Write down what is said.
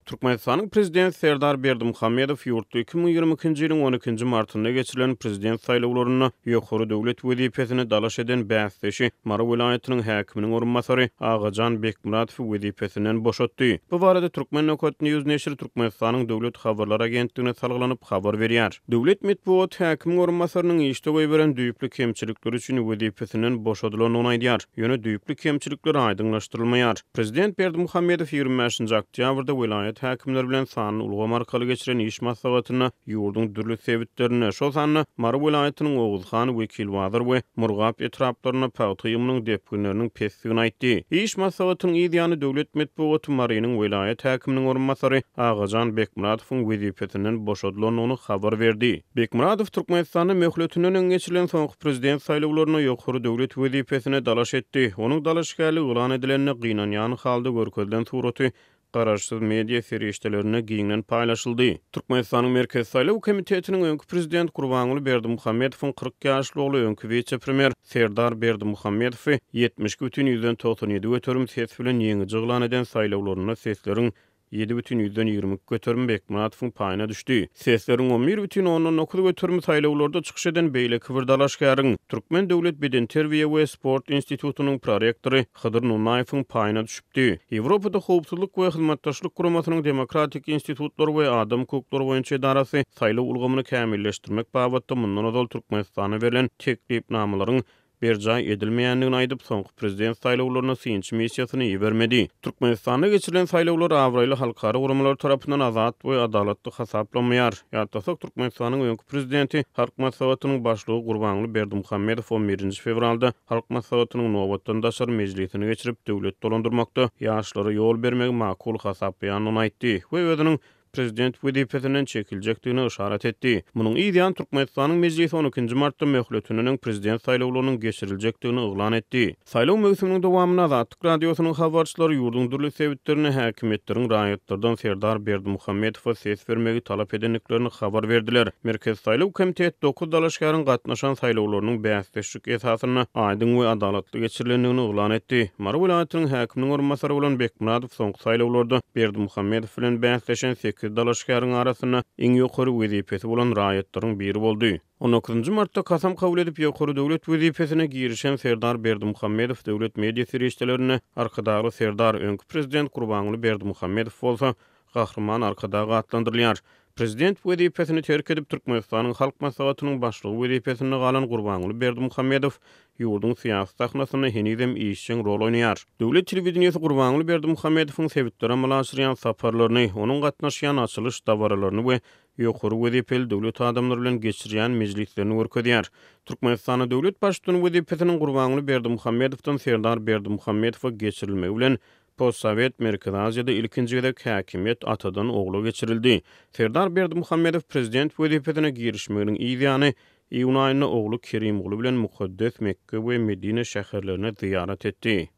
Türkmenistanyň Prezidenti Serdar Berdimuhamedow ýurtda 2022-nji ýylyň on ikinji martynda geçirilen Prezident saýlawlarynda ýokary döwlet wezipesine dalaş eden bäsdeşi Mary welaýatynyň häkiminiň orunbasary Agajan Bekmyradowy wezipesinden boşatdy. Bu barada Turkmen. News neşiri Türkmenistanyň Döwlet habarlar agentligine salgylanyp habar berýär. Döwlet metbugaty häkimiň orunbasarynyň işde goýberen düýpli kemçilikleri üçin wezipesinden boşadylandygyny aýdýar. Ýöne düýpli kemçilikler aýdyňlaşdyrylmaýar. Prezident Berdimuhamedow 25-nji oktýabrda welaýat häkimleri bilen sanly ulgam arkaly geçiren iş maslahatynda ýurduň dürli sebitlerinde, şol sanda Mary welaýatynyň Oguzhan, Wekilbazar we Murgap etraplarynda pagta ýygymynyň depginleriniň pesdigini aýtdy. Iş maslahatynyň yz ýany döwlet metbugaty Marynyň welaýat häkiminiň orunbasary Agajan Bekmyradowyň wezipesinden boşadylandygyny habar berdi. Bekmyradow Türkmenistanda möhletinden öň geçirilen soňky prezident saýlawlarynda ýokary döwlet wezipesine dalaş etdi. Onuň dalaşgärligi yglan edilende gynanýan halda görkezilen suraty garaşsyz media serişdelerinde giňden paýlaşyldy. Türkmenistanyň Merkezi saýlaw komitetiniň öňki prezident Gurbanguly Berdimuhamedowyň 40 ýaşly ogly öňki wise-premýer Serdar Berdimuhamedowy 72,97% ses bilen ýeňiji yglan eden saýlawlarynda sesleriň 7,22 göterimi Bekmyradowyň paýyna düşdi. Sesleriň 11,9 göterimi saýlawlarda çykyş eden beýleki bir dalaşgäriň, Türkmen döwlet bedenterbiýe we sport institutynyň prorektory Hydyr Nunnaýewiň paýyna düşüpdi. Ýewropada Howpsuzlyk we Hyzmatdaşlyk Guramasynyň Demokratik institutlar we adam hukuklary boýunça edarasy saýlaw ulgamyny kämilleşdirmek babatda mundan ozal Türkmenistana berlen teklipnamalaryň berjaý edilmeýändigini aýdyp, soňky prezident saýlawlaryna synçy missiýasyny ibermedi. Türkmenistanda geçirilen saýlawlar abraýly halkara guramalar tarapyndan azat we adalatly hasaplanmaýar. Ýatlasak, Türkmenistanyň öňki prezidenti, Halk Maslahatynyň Başlygy Gurbanguly Berdimuhamedow on birinji fewralda Halk Maslahatynyň nobatdan daşary mejlisini geçirip, döwlet dolandyrmakda ýaşlara ýol bermegi makul hasaplaýandygyny aýtdy we özüniň prezident wezipesinden çekiljekdigine yşarat etdi. Munuň yz ýany Türkmenistanyň Mejlisi on ikinji martda möhletinden öň prezident saýlawlarynyň geçiriljekdigini yglan etdi. Saýlaw möwsüminiň dowamynda Azatlyk Radiosynyň habarçylary ýurduň dürli sebitlerinde häkimiýetleriň raýatlardan Serdar Berdimuhamedowa ses bermegi talap edendiklerini habar berdiler. Merkezi saýlaw komiteti dokuz dalaşgäriň gatnaşan saýlawlarynyň bäsdeşlik esasynda aýdyň we adalatly geçirilendigini yglan etdi. Mary welaýatynyň häkiminiň orunbasary bolan Bekmyradow soňky saýlawlarda Berdimuhamedow bilen bäsleşen sekiz dalaşgäriň arasynda iň ýokary wezipesi bolan raýatlaryň biri boldy. On dokuzynjy martda kasam kabul edip, ýokary döwlet wezipesine girişen Serdar Berdimuhamedow döwlet media serişdelerinde Arkadagly Serdar, öňki prezident Gurbanguly Berdimuhamedow bolsa Gahryman Arkadag atlandyrylýar. Prezident wezipesini terk edip, Türkmenistanyň Halk Maslahatynyň Başlygy wezipesinde galan Gurbanguly Berdimuhamedow ýurduň syýasy sahnasynda henizem işjeň rol oýnaýar. Döwlet telewideniýesi Gurbanguly Berdimuhamedowyň sebitlere amala aşyrýan saparlaryny, onuň gatnaşýan açylyş dabaralaryny we ýokary wezipeli döwlet adamlary bilen geçirýän mejlislerini görkezýär. Türkmenistanda döwlet Baştutany wezipesiniň Gurbanguly Berdimuhamedowdan Serdar Berdimuhamedowa geçirilmegi bilen Postsowet Merkezi Aziýada ilkinji gezek häkimiýet atadan ogla geçirildi. Serdar Berdimuhamedow prezident wezipesine girişmeginiň yz ýany, iýun aýynda ogly Kerimguly bilen mukaddes Mekge we Medine şäherlerine zyýarat etdi.